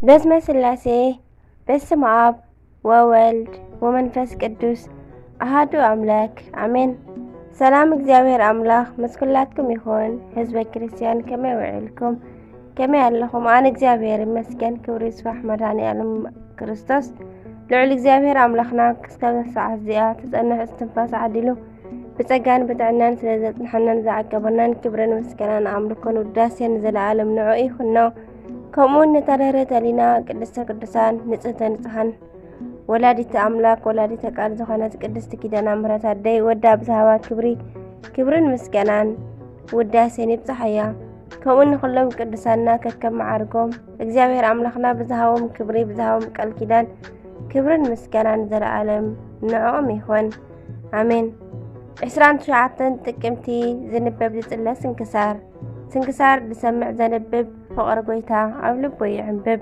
በስመ ስላሴ፣ በስመ ኣብ ወወልድ ወመንፈስ ቅዱስ ኣሃዱ ኣምላክ ኣሜን። ሰላም እግዚኣብሔር ኣምላክ ምስ ኩላትኩም ይኹን። ህዝበ ክርስትያን ከመይ ውዒልኩም? ከመይ ኣለኹም? ኣነ እግዚኣብሔር ይመስገን፣ ክብሪ ይስፋሕ መድኃኔ ዓለም ክርስቶስ። ልዑል እግዚኣብሔር ኣምላኽና ክስካብ ሰዓት እዚኣ ትጸንሕ እስትንፋስ ዓዲሉ ብጸጋን ብጥዕናን ስለ ዘጽንሐናን ዝዓቀበናን ክብርን ምስጋናን ኣምልኮን ውዳሴን ንዘለኣለም ንዕኡ ይኹኖ። ከምኡውን ነታ ድህርተ ህሊና ቅድስተ ቅዱሳን ንጽህተ ንጹሃን ወላዲተ ኣምላክ ወላዲተ ቃል ዝኾነት ቅድስቲ ኪዳነ ምሕረት ኣደይ ወዳ ብዝሃባ ክብሪ ክብርን ምስጋናን ውዳሴን ይብጽሓያ። ከምኡ ንኹሎም ቅዱሳንና ከከም መዓርጎም እግዚኣብሔር ኣምላኽና ብዝሃቦም ክብሪ ብዝሃቦም ቃል ኪዳን ክብርን ምስጋናን ዘለኣለም ንዕኦም ይኹን። ኣሜን። ዕስራን ትሽዓተን ጥቅምቲ ዝንበብ ዝጽለ ስንክሳር። ስንክሳር ዝሰምዕ ዘንብብ ፍቕሪ ጎይታ ኣብ ልቡ ይዕንብብ።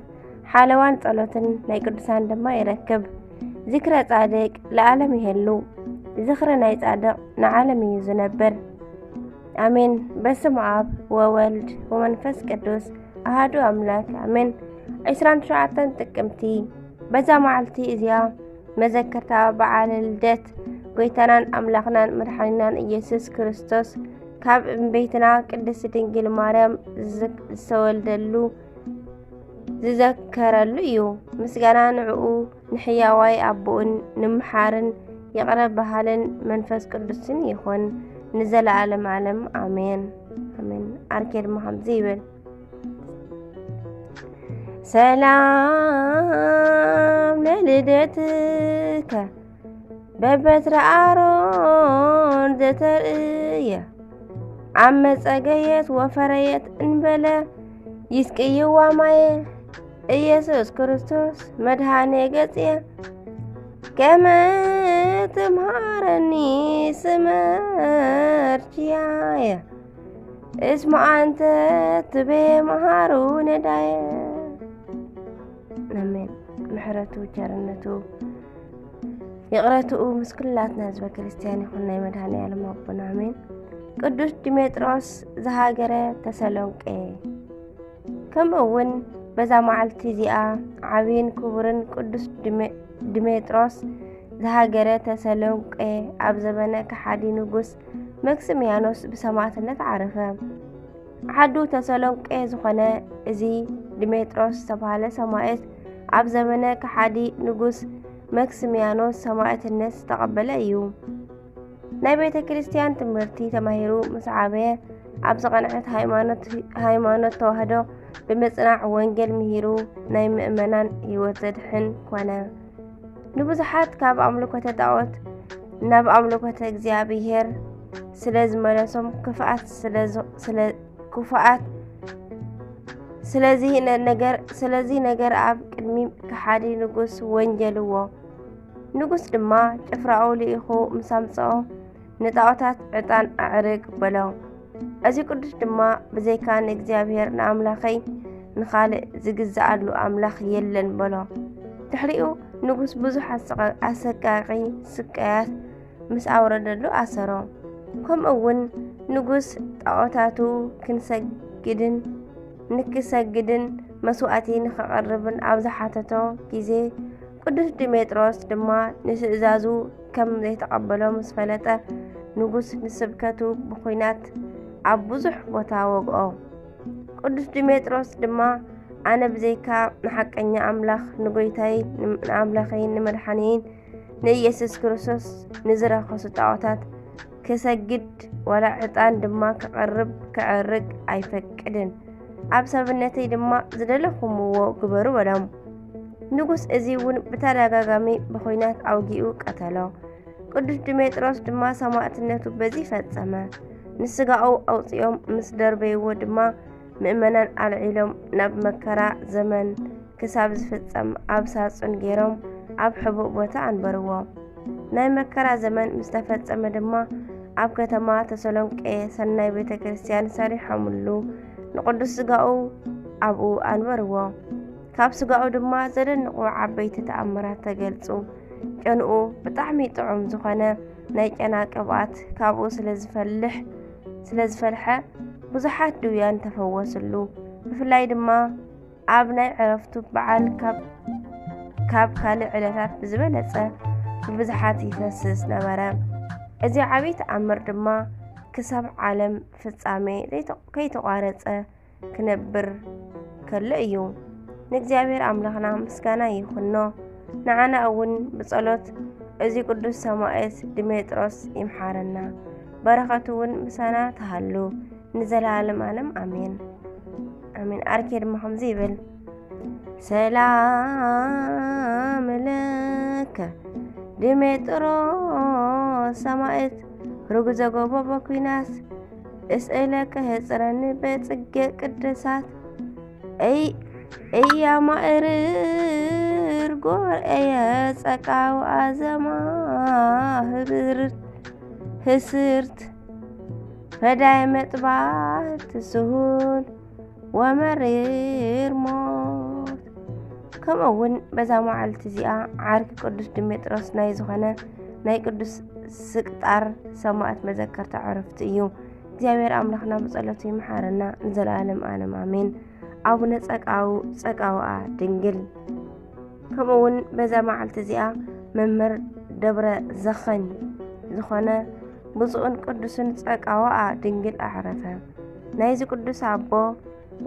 ሓለዋን ጸሎትን ናይ ቅዱሳን ድማ ይረክብ። ዝክረ ጻድቅ ለዓለም ይሄሉ። ዝኽሪ ናይ ጻድቕ ንዓለም እዩ ዝነብር። ኣሜን። በስመ ኣብ ወወልድ ወመንፈስ ቅዱስ ኣሃዱ ኣምላክ ኣሜን። ዕስራን ትሽዓተን ጥቅምቲ በዛ መዓልቲ እዚኣ መዘከርታ በዓለ ልደት ጎይታናን ኣምላኽናን መድሓኒናን ኢየሱስ ክርስቶስ ካብ እመቤትና ቅድስት ድንግል ማርያም ዝዝ-፣ ዝተወልደሉ ዝዘከረሉ እዩ። ምስጋና ንዕኡ ንሕያዋይ ኣቦኡን ንምሓርን ይቕረ በሃልን መንፈስ ቅዱስን ይኹን ንዘለዓለም ዓለም ኣሜን። ኣሜን። ኣርኬ ድማ ከምዚ ይብል። ሰላም ለልደትከ በበትረ ኣሮን ዘተርእየ ኣብ መጸገየት ወፈረየት እንበለ ይስቅይዋ ማየ ኢየሱስ ክርስቶስ መድኃኔ ገጽየ ከመ ትምሃረኒ ስመርችያየ እስሞ ኣንተ ትቤ መሃሩ ነዳየ። ኣሜን። ምሕረቱ ቸርነቱ ይቕረትኡ ምስ ኩላትና ህዝበ ክርስትያን ይኹን ናይ መድኃኔ ዓለም ኣቦና። ኣሜን። ቅዱስ ዲሜጥሮስ ዝሃገረ ተሰሎንቄ። ከምኡ እውን በዛ መዓልቲ እዚኣ ዓብይን ክቡርን ቅዱስ ድሜ-፣ ድሜጥሮስ ዝሃገረ ተሰሎንቄ ኣብ ዘበነ ከሓዲ ንጉስ መክስሚያኖስ ብሰማዕትነት ዓረፈ። ዓዱ ተሰሎንቄ ዝኾነ እዚ ድሜጥሮስ ዝተባህለ ሰማዕት ኣብ ዘመነ ከሓዲ ንጉስ መክስሚያኖስ ሰማዕትነት ዝተቐበለ እዩ። ናይ ቤተ ክርስቲያን ትምህርቲ ተማሂሩ ምስ ዓበየ ኣብ ዝቐንዐት ሃይማኖት፣ ሃይማኖት ተዋህዶ ብምጽናዕ ወንጌል ምሂሩ ናይ ምእመናን ሕይወት ዘድሕን ኮነ። ንብዙሓት ካብ ኣምልኮተ ጣዖት ናብ ኣምልኮተ እግዚኣብሔር ስለ ዝመለሶም ክፍኣት ስለ ዝ-፣ ስለ ክፉኣት ስለዚ ነ-፣ ነገር፣ ስለዚ ነገር ኣብ ቅድሚ ከሓዲ ንጉስ ወንጀልዎ። ንጉስ ድማ ጭፍራኡ ልኢኹ ምስ ኣምጽኦ ንጣዖታት ዕጣን ኣዕርግ በሎ። እዚ ቅዱስ ድማ ብዘይካ ንእግዚኣብሔር ንኣምላኸይ ንኻልእ ዝግዝኣሉ ኣምላኽ የለን በሎ። ድሕሪኡ ንጉስ ብዙሕ ኣሰቃ-፣ ኣሰቃቂ ስቃያት ምስ ኣውረደሉ ኣሰሮ። ከምኡ እውን ንጉስ ጣዖታቱ ክንሰግድን ንክሰግድን መስዋእቲ ንኸቐርብን ኣብ ዝሓተቶ ግዜ፣ ቅዱስ ዲሜጥሮስ ድማ ንትእዛዙ ከም ዘይተቐበሎ ምስ ፈለጠ፣ ንጉስ ንስብከቱ ብኹናት ኣብ ብዙሕ ቦታ ወግኦ። ቅዱስ ዲሜጥሮስ ድማ፣ ኣነ ብዘይካ ንሓቀኛ ኣምላኽ ንጎይታይ ንኣምላኸይን ንመድሓኒይን ንኢየሱስ ክርስቶስ ንዝረኸሱ ጣዖታት ክሰግድ ዋላ ዕጣን ድማ ክቐርብ ክዕርግ ኣይፈቅድን። ኣብ ሰብነተይ ድማ ዝደለኹምዎ ግበሩ በሎም። ንጉስ እዚ እውን ብተደጋጋሚ ብኹናት ኣውጊኡ ቀተሎ። ቅዱስ ዲሜጥሮስ ድማ ሰማዕትነቱ በዚ ፈጸመ። ንስጋኡ ኣውጺኦም ምስ ደርበይዎ ድማ ምእመናን ኣልዒሎም ናብ መከራ ዘመን ክሳብ ዝፍጸም ኣብ ሳጹን ገይሮም ኣብ ሕቡእ ቦታ ኣንበርዎ። ናይ መከራ ዘመን ምስ ተፈጸመ ድማ ኣብ ከተማ ተሰሎንቄ ሰናይ ቤተ ክርስቲያን ሰሪሖምሉ ንቅዱስ ስጋኡ ኣብኡ ኣንበርዎ። ካብ ስጋኡ ድማ ዘደንቑ ዓበይቲ ተኣምራት ተገልጹ። ጨንኡ ብጣዕሚ ጥዑም ዝኾነ ናይ ጨና ቅብኣት ካብኡ ስለ ዝፈልሕ፣ ስለ ዝፈልሐ ብዙሓት ድውያን ተፈወስሉ። ብፍላይ ድማ ኣብ ናይ ዕረፍቱ በዓል ካብ ካልእ ዕለታት ብዝበለጸ ብብዝሓት ይፈስስ ነበረ። እዚ ዓብዪ ተኣምር ድማ ክሳብ ዓለም ፍጻሜ ከይተቋረጸ ክነብር ከሎ እዩ። ንእግዚኣብሔር ኣምላኽና ምስጋና ይኹኖ። ንዓና እውን ብጸሎት እዚ ቅዱስ ሰማዕት ድሜጥሮስ ይምሓረና። በረኸቱ እውን ምሳና ትሃሉ ንዘለዓለም ዓለም ኣሜን። ኣሜን። ኣርኬ ድማ ከምዚ ይብል፣ ሰላም ለከ ድሜጥሮስ ሰማዕት ርጉዘ ጎቦ በኩናት እስእለከ ህፅረኒ በጽጌ ቅድሳት እያ ማእርር ጎርኤየ ጸቃው ኣዘማ ህብርት ህስርት ፈዳይ መጥባት ስሁል ወመሪር ሞት። ከምኡ እውን በዛ መዓልቲ እዚኣ ዓርኪ ቅዱስ ድሜጥሮስ ናይ ዝኾነ ናይ ቅዱስ ስቅጣር ሰማዕት መዘከርታ ዕረፍቲ እዩ። እግዚኣብሔር ኣምላኽና ብጸሎቱ ይምሓረና ንዘለዓለም ኣለም ኣሜን። ኣቡነ ጸቃው ጸቃውኣ ድንግል። ከምኡ እውን በዛ መዓልቲ እዚኣ መምህር ደብረ ዘኸኝ ዝኾነ ብፁዕን ቅዱስን ጸቃውኣ ድንግል ኣዕረፈ። ናይዚ ቅዱስ ኣቦ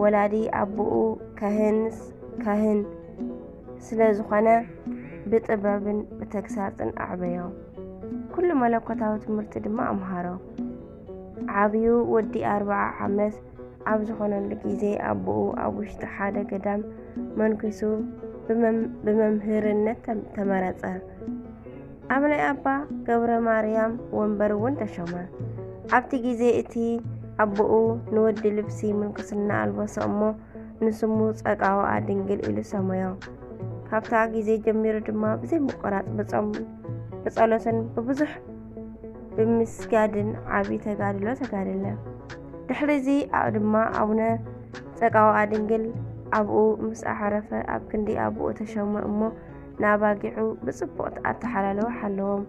ወላዲ ኣቦኡ ካህንስ ካህን ስለ ዝኾነ ብጥበብን ብተግሳጽን ኣዕበዮ። ኩሉ መለኮታዊ ትምህርቲ ድማ ኣምሃሮ። ዓብዩ ወዲ ኣርብዓ ዓመት ኣብ ዝኾነሉ ግዜ ኣቦኡ ኣብ ውሽጢ ሓደ ገዳም መንኩሱ ብመም- ብመምህርነት ተም- ተመረጸ። ኣብ ናይ ኣባ ገብረ ማርያም ወንበር እውን ተሾመ። ኣብቲ ግዜ እቲ ኣቦኡ ንወዲ ልብሲ ምንኩስና ኣልበሶ እሞ ንስሙ ጸጋውኣ ድንግል ኢሉ ሰመዮ። ካብታ ግዜ ጀሚሩ ድማ ብዘይምቁራጽ ብጾም ብጸሎትን ብብዙሕ ብምስጋድን ዓቢ ተጋድሎ ተጋደለ። ድሕሪ እዚ ድማ ኣቡነ ጸጋውኣ ድንግል ኣብኡ ምስ ኣዕረፈ ኣብ ክንዲ ኣቦኡ ተሸመ እሞ ንኣባጊዑ ብጽቡቕ ኣተሓላለወ ሓለዎም።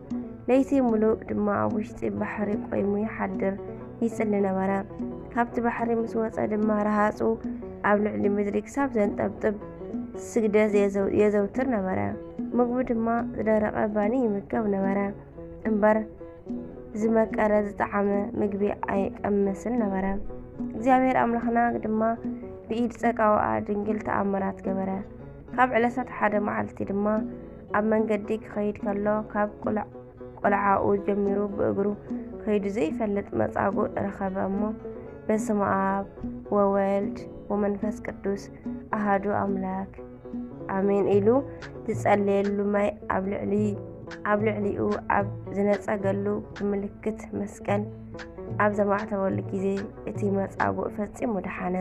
ለይቲ ምሉእ ድማ ኣብ ውሽጢ ባሕሪ ቆይሙ ይሓድር ይጽሊ ነበረ። ካብቲ ባሕሪ ምስ ወጸ ድማ ረሃጹ ኣብ ልዕሊ ምድሪ ክሳብ ዘንጠብጥብ ስግደት የዘው- የዘውትር ነበረ። ምግቡ ድማ ዝደረቐ ባኒ ይምገብ ነበረ እምበር ዝመቀረ ዝጠዓመ ምግቢ ኣይቀምስን ነበረ። እግዚኣብሔር ኣምላኽና ድማ ብኢድ ጸጋውኣ ድንግል ተኣምራት ገበረ። ካብ ዕለታት ሓደ መዓልቲ ድማ ኣብ መንገዲ ክኸይድ ከሎ ካብ ቁልዕ- ቆልዓኡ ጀሚሩ ብእግሩ ከይዱ ዘይፈልጥ መጻጉዕ ረኸበ እሞ በስመ ኣብ ወወልድ ወመንፈስ ቅዱስ ኣሃዱ ኣምላክ ኣሜን ኢሉ ዝጸለየሉ ማይ ኣብ ልዕሊ ኣብ ልዕሊኡ ኣብ ዝነጸገሉ ብምልክት መስቀል ኣብ ዘማዕተበሉ ግዜ እቲ መጻጉዕ ፈጺሙ ደሓነ።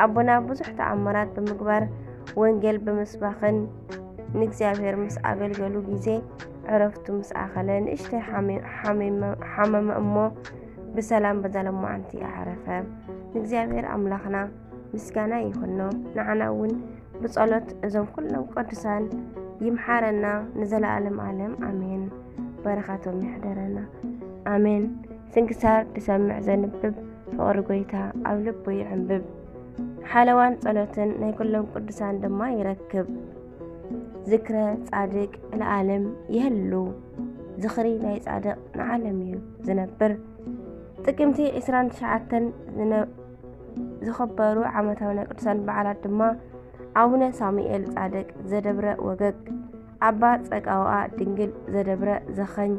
ኣቦና ብዙሕ ተኣምራት ብምግባር ወንጌል ብምስባኽን ንእግዚኣብሔር ምስ ኣገልገሉ ግዜ ዕረፍቱ ምስ ኣኸለ ንእሽተይ ሓሚ- ሓሚመ- ሓመመ እሞ ብሰላም በዛ ሎማዓንቲ ኣዕረፈ። ንእግዚኣብሔር ኣምላኽና ምስጋና ይኹኖ። ንዓና እውን ብጸሎት እዞም ኩሎም ቅዱሳን ይምሓረና ንዘለኣለም ኣለም ኣሜን። በረኸቶም ይሕደረና ኣሜን። ስንክሳር ዝሰምዕ ዘንብብ ፍቕሪ ጎይታ ኣብ ልቡ ይዕንብብ። ሓለዋን ጸሎትን ናይ ኩሎም ቅዱሳን ድማ ይረክብ። ዝክረ ጻድቅ ለዓለም ይህሉ። ዝኽሪ ናይ ጻድቅ ንዓለም እዩ ዝነብር። ጥቅምቲ ዕስራን ትሽዓተን ዝነ- ዝኽበሩ ዓመታዊ ናይ ቅዱሳን በዓላት ድማ ኣቡነ ሳሙኤል ጻድቅ ዘደብረ ወገግ፣ ኣባ ጸጋውኣ ድንግል ዘደብረ ዘኸኝ፣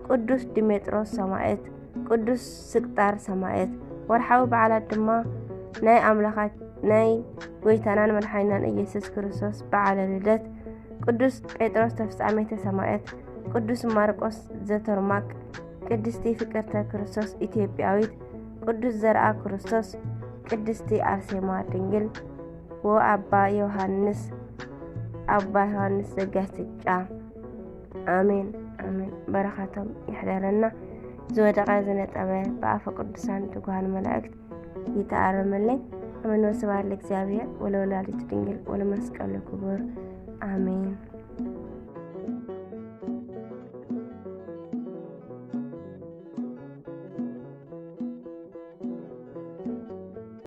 ቅዱስ ዲሜጥሮስ ሰማዕት፣ ቅዱስ ስቅጣር ሰማዕት። ወርሓዊ በዓላት ድማ ናይ ኣምላኻ ናይ ጎይታናን መድሓኒናን ኢየሱስ ክርስቶስ በዓለ ልደት፣ ቅዱስ ጴጥሮስ ተፍጻሜተ ሰማዕት፣ ቅዱስ ማርቆስ ዘቶርማክ፣ ቅድስቲ ፍቅርተ ክርስቶስ ኢትዮጵያዊት፣ ቅዱስ ዘርኣ ክርስቶስ፣ ቅድስቲ ኣርሴማ ድንግል፣ ወኣባ ዮሃንስ ኣባ ዮሃንስ ዘጋስጫ። ኣሜን ኣሜን። በረኸቶም ይሕደረና። ዝወደቐ ዝነጠበ ብኣፈ ቅዱሳን ትጉሃን መላእክት ይተኣረመለይ። ኣሜን። ወስብሐት ለእግዚኣብሔር ወለወላዲቱ ድንግል ወለመስቀሉ ክቡር። ኣሜን።